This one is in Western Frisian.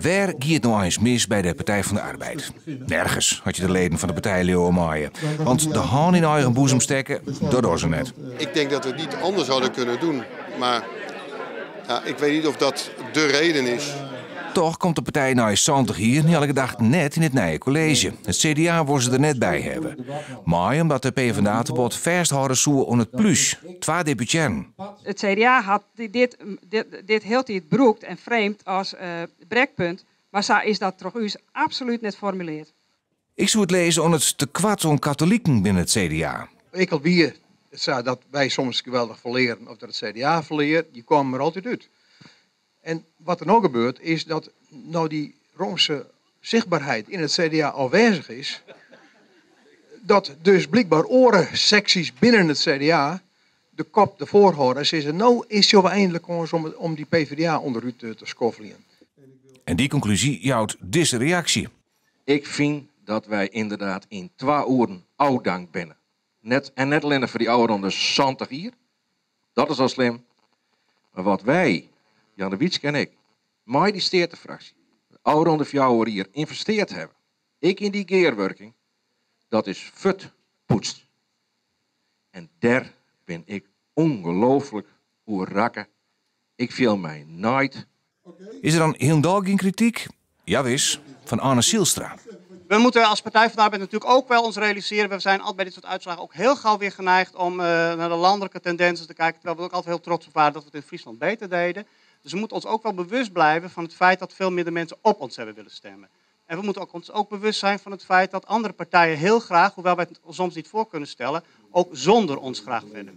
Wêr gie it no eins mis by de Partij van de Arbeid? Nergens, as je de leden fan de partij leauwe meie. Want de hân yn eigen boezem stekke, dat dogge se net. Ik denk dat we het niet anders hadden kunnen doen. Maar ja, ik weet niet of dat de reden is. Toch komt de partij nei 70 jier nei alle gedachten net yn it nije kolleezje. It CDA wol se der net by hawwe. Mei omdat de PvdA te bot fêsthâlde soe oan it plús, twa deputearren. It CDA hat dit, dit, dit hieltyd brûkt en framed as brekpunt, mar sa is dat troch ús absolút net formulearre. Ik soe it lizze oan it tekoart oan katoliken binnen it CDA. Ek al wie it sa dat wy soms geweldich ferlearen of dat it CDA ferlear, je kamen der altyd út. En wat der no gebeurt is dat no dy roomse sichtberheid yn it CDA ôfwêzich is, dat dus blykber oare seksjes binnen it CDA de kop derfoar hâlde en sizze no is jo einlik kâns om dy PvdA ûnderút te skoffeljen. En dy konklúzje jout dizze reaksje. Ik fyn dat wy ynderdaad yn twa oeren ôfdankt binne. Net, en net allinnich foar dy ôfrûne 70 jier. Dat is al slim. Mar wat wy, Jannewietske en ik, mei dy steatefraksje, de ôfrûne 4 jier ynvestearre hawwe, ek yn dy gearwurking, dat is fuortpoetst. En dêr bin ik ûngelooflik oer rekke. Ik fiel my naaid. Is der dan hielendal gjin krityk? Jawis, fan Anne Zijlstra. We moeten als Partij van de Arbeid natuurlijk ook wel ons realiseren, we zijn altijd bij dit soort uitslagen ook heel gauw weer geneigd om naar de landelijke tendensen te kijken, terwijl we ook altijd heel trots op waren dat we het in Friesland beter deden. Dus we moeten ons ook wel bewust blijven van het feit dat veel minder mensen op ons hebben willen stemmen. En we moeten ons ook bewust zijn van het feit dat andere partijen heel graag, hoewel wij het soms niet voor kunnen stellen, ook zonder ons graag verder.